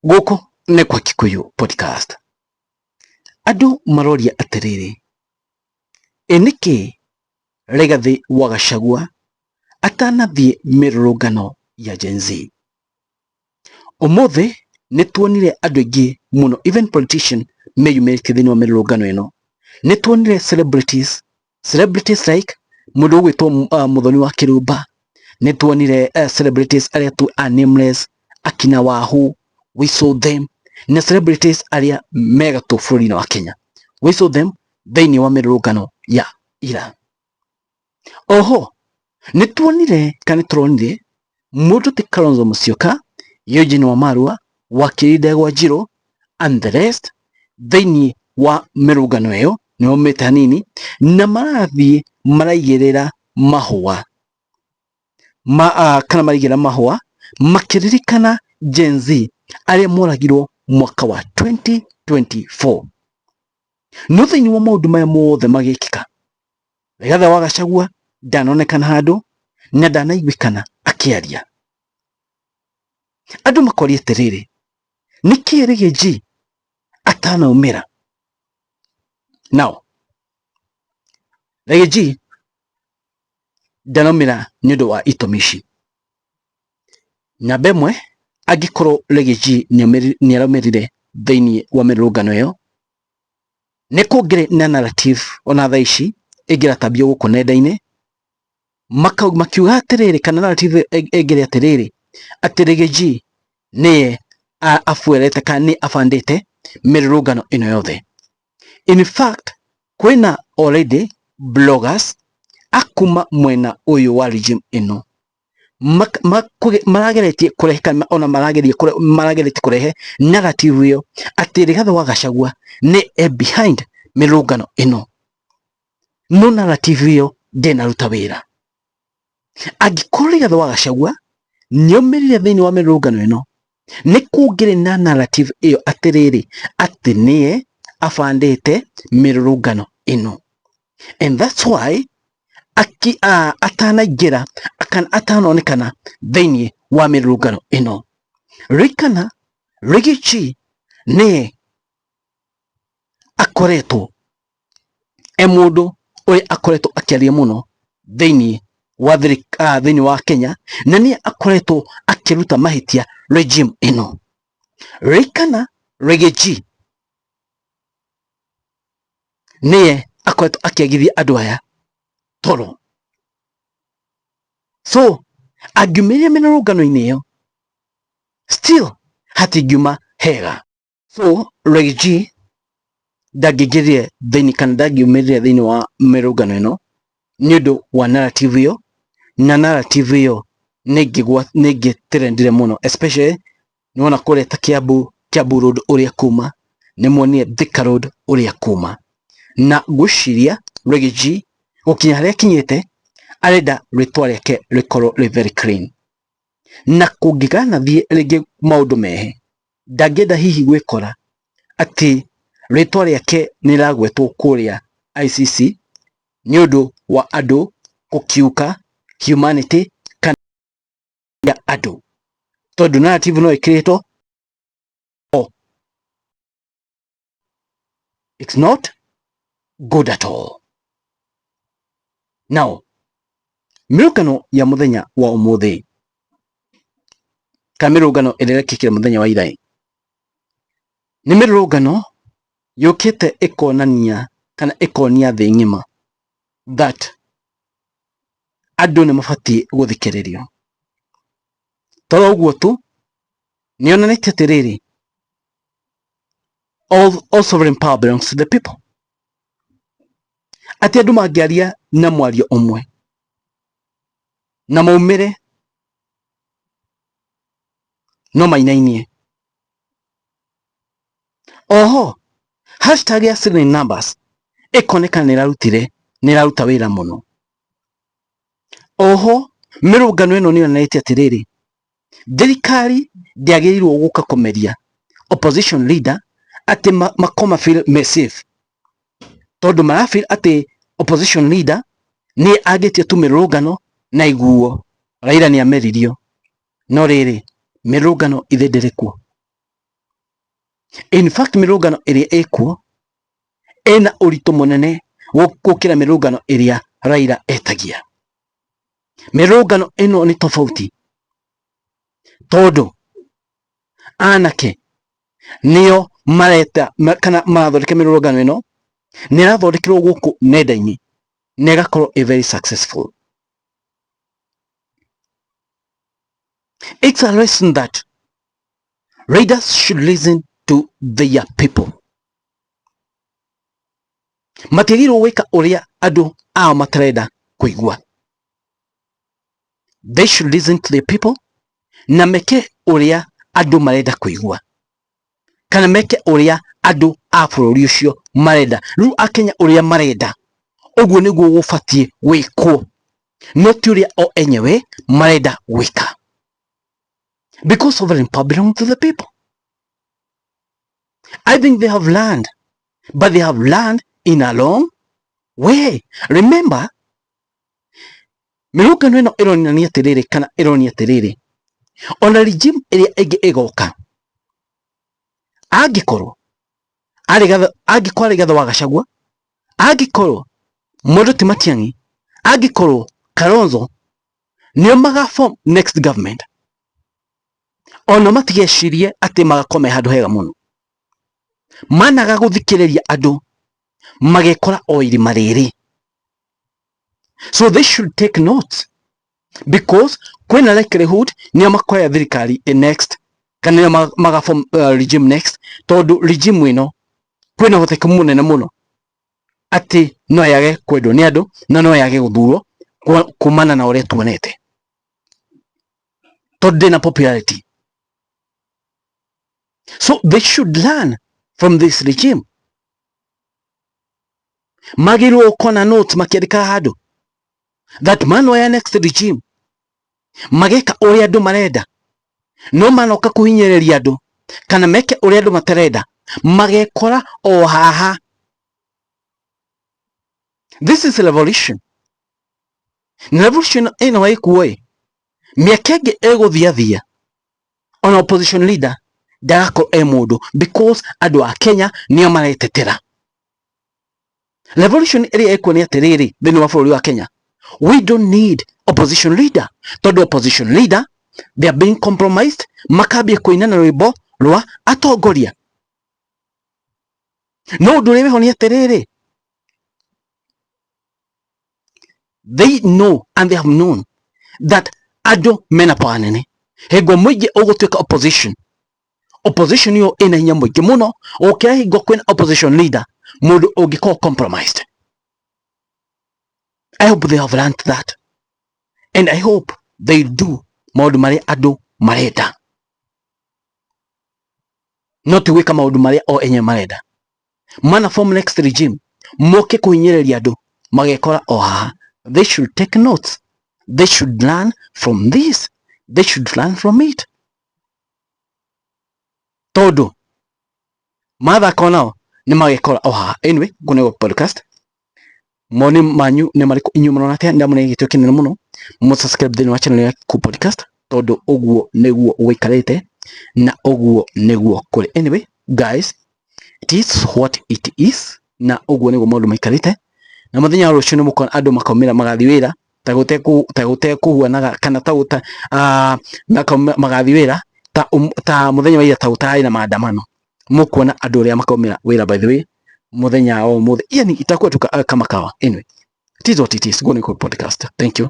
Gũkũ nĩ kwa Kikuyu Podcast. Andũ maroria atĩrĩrĩ, ĩ nĩkĩ Rigathĩ wa Gachagua atanathiĩ mĩrũrũngano ya Gen Z? Ũmũthĩ nĩ tuonire andũ aingĩ mũno even politician meyumĩrĩtie thĩinĩ wa mĩrũrũngano ĩno. Nĩ tuonire celebrities, celebrities like mũndũ ũgwĩtwo Muthoni wa Kĩrumba, nĩ tuonire celebrities arĩa tu a nameless, akina Wahu, we saw them, na celebrities arĩa megatũ bũrũri-inĩ wa Kenya, we saw them thĩinĩ wa mĩrũrũngano ya ira. Oho nĩ tuonire kana nĩ tũronire mũndũ ti Kalonzo Musyoka, Eugene Wamalwa, Wakiri Ndegwa Njiru and the rest thĩinĩ wa mĩrũngano ĩyo nĩ maumĩte hanini na marathiĩ maraigĩrĩra mahũa ma, kana maraigĩrĩra mahũa makĩririkana Gen Z arĩa moragirwo mwaka wa 2024. No thĩinĩ wa maũndũ maya mothe magĩkĩka, Rigathĩ wa Gachagua ndanonekana handũ na ndanaiguĩkana akĩaria. Andũ makoria atĩrĩrĩ, nĩkĩ Riggy G atanaumĩra? Now, Riggy G ndanaumĩra nĩ ũndũ wa itũmi ici. Namba ĩmwe, angĩkorwo Riggy G nĩaraumĩrire thĩinĩ wa mĩrũrũngano ĩyo, nĩ kũngĩrĩ na narrative ona thaa ici ĩngĩratambio gũkũ nenda-inĩ makiuga atĩrĩrĩ, kana narrative ĩngĩrĩ atĩrĩrĩ, atĩ Riggy G nĩye abuerete kana nĩ abandĩte mĩrũrũngano ĩno yothe. In fact, kwĩna already bloggers akuma mwena ũyũ wa regime ĩno marageretie kũrehe kana ona marageria marageretie kũrehe narrative ĩyo atĩ Rigathĩ wa Gachagua nĩ e behind mĩrũrũngano ĩno, no narrative ĩyo ndĩnaruta wĩra. Angĩkorwo Rigathĩ wa Gachagua nĩaumĩrire thĩinĩ wa mĩrũrũngano ĩno, nĩ kũngĩrĩ na narrative ĩyo atĩrĩrĩ, atĩ nĩye abandĩte mĩrũrũngano ĩno, and that's why atanaingĩra kana atanonekana thĩinĩ wa mĩrũrũngano ĩno. Ririkana Riggy G nĩye akoretwo e mũndũ ũrĩa akoretwo akĩaria mũno thĩinĩ wa thĩinĩ wa Kenya, na nĩye akoretwo akĩruta mahĩtia regime ĩno. Ririkana Riggy G nĩye akoretwo akĩagithia andũ aya toro. So angiumĩria mĩrũrũngano-inĩ ĩyo still hatingiuma hega. So Riggy G ndangĩingĩrire thĩinĩ kana ndangĩumĩrire thĩinĩ wa mĩrũrũngano ĩno nĩ ũndũ wa narrative ĩyo, na narrative ĩyo nĩ ĩngĩtrendire mũno, especially nĩwona kũrĩa ta Kiambu, Kiambu Road ũrĩa kuma, nĩmuonire Thika Road ũrĩa kuma, na ngwĩciria Riggy G gũkinya harĩa akinyĩte arenda rĩtwa rĩake rĩkorwo rĩ very clean, na kũngĩkanathiĩ rĩngĩ maũndũ mehe, ndangĩenda hihi gwĩkora atĩ rĩtwa rĩake nĩrĩragwetwo kũrĩa ICC nĩ ũndũ wa andũ gũkiuka humanity kana andũ, tondũ narrative no ĩkĩrĩtwo. It's not good at all. Now, mĩrũrũngano ya mũthenya wa ũmũthĩ kana mĩrũrũngano ĩrĩa ĩrekĩkire mũthenya wa ira nĩ mĩrũrũngano yũkĩte ĩkonania kana ĩkonia thĩ ng'ima that andũ nĩ mabatiĩ gũthikĩrĩrio. Toro ũguo tu, nĩ yonanĩtie atĩrĩrĩ, all sovereign power belongs to the people, atĩ andũ mangĩaria na mwario ũmwe na maumĩre no mainainie. Oho hashtag ya Ceiling Numbers ĩkoneka nĩ ĩrarutire nĩ ĩraruta wĩra mũno. Oho mĩrũngano ĩno nĩ yonanĩtie atĩrĩrĩ, thirikari ndĩagĩrĩirwo gũka kũmeria opposition leader atĩ makoma feel me safe, tondũ mara feel atĩ opposition leader nĩ angĩtie tu mĩrũrũngano na iguo Raila nĩ ameririo. No rĩrĩ, mĩrũrũngano ithe ndĩrĩ kuo. In fact mĩrũrũngano ĩrĩa ĩkuo ĩna ũritũ mũnene gũkĩra mĩrũrũngano ĩrĩa Raila etagia. Mĩrũrũngano ĩno nĩ tofauti tondũ anake nĩo mareta kana marathondeka mĩrũrũngano ĩno, nĩ ĩrathondekerwo gũkũ nenda-inĩ na ĩgakorwo ĩ very successful. It's a lesson that leaders should listen to their people. Matiagĩrĩirwo gwĩka ũrĩa andũ ao matarenda kũigua. They should listen to the people na meke ũrĩa andũ marenda kũigua, kana meke ũrĩa andũ a bũrũri ũcio marenda. Rĩu Akenya ũrĩa marenda ũguo nĩguo gũbatiĩ gwĩkwo, no ti ũrĩa o enyewe marenda gwĩka, because sovereign power belongs to the people. I think they have learned, but they have learned in a long way. Remember, mĩrũngano ĩno ĩronania atĩrĩrĩ, kana ĩronania atĩrĩrĩ, ona regime ĩrĩa ĩngĩ ĩgoka, angĩkorwo angĩkorwo Rigathĩ wa Gachagua, angĩkorwo mũndũ ti Matiang'i, angĩkorwo Kalonzo nĩo maga form next government, ona matigecirie atĩ magakorwo me handũ hega mũno. Managa gũthikĩrĩria andũ magekora o irima rĩrĩ. So they should take notes, because kwĩna likelihood nĩo makoya thirikari next, kana nĩo maga form regime next, tondũ regime ĩno kwĩna ũhotekeku mũnene mũno atĩ no yage kwendwo nĩ andũ na no yage gũthurwo kumana na ũrĩa tuonete, tondũ ndĩna popularity. So they should learn from this regime. Magĩrĩirwo gũkorwo na notes makĩandĩka handũ that manoya next regime mageka ũrĩa andũ marenda, no manoka kũhinyĩrĩria andũ kana meke ũrĩa andũ matarenda, magekora o haha. This is revolution. Na revolution ĩno ĩkuo ĩ mĩaka ĩngĩ ĩgũthiathia, ona opposition leader ndagakorwo e mũndũ, because andũ a Kenya nĩo maretetera. Revolution ĩrĩa ĩkuo nĩ atĩrĩrĩ, thĩinĩ wa bũrũri wa Kenya we don't need opposition leader, tondũ opposition leader they are being compromised, makambia kũina na rwĩmbo rwa atongoria. No ũndũ ũrĩa wĩho nĩ atĩrĩrĩ, they know and they have known that andũ mena power nene. Hingo mũingĩ ũgũtuĩka opposition, opposition yo ĩna hinya mũingĩ mũno gũkĩra hingo kwĩna opposition leader mũndũ ũngĩkorwo compromised. I hope they have learned that, and I hope they do maũndũ marĩa andũ marenda, no ti gwĩka maũndũ marĩa o enyewe marenda. Mana form next regime moke kũhinyĩrĩria andũ, magekora o haha. They should take notes, they should learn from this, they should learn from it, tondũ mathaka nao nĩ magekora o haha. Anyway, ngũnegwo podcast, moni manyu nĩ marĩkũ? Inyuĩ mũrona atĩa? Ndamũne gĩtĩo kĩnene mũno mũ subscribe thĩinĩ wa channel ya Ku Podcast, tondũ ũguo nĩguo gũikarĩte na ũguo nĩguo kũrĩ. Anyway guys, it is what it is, na ũguo nĩguo maũndũ maikarĩte. Na mũthenya wa rũciũ nĩ mũkona andũ makaumĩra magathiĩ wĩra ta gũtekũhuanaga, kana ta gũta magathiĩ wĩra ta mũthenya wa ira, ta gũtarĩ na maandamano. Mũkuona andũ ũrĩa makaumĩra wĩra, by the way, mũthenya wa ũmũthĩ, yani itakuwa tu kama kawa. Anyway, it is what it is. Go Podcast, thank you.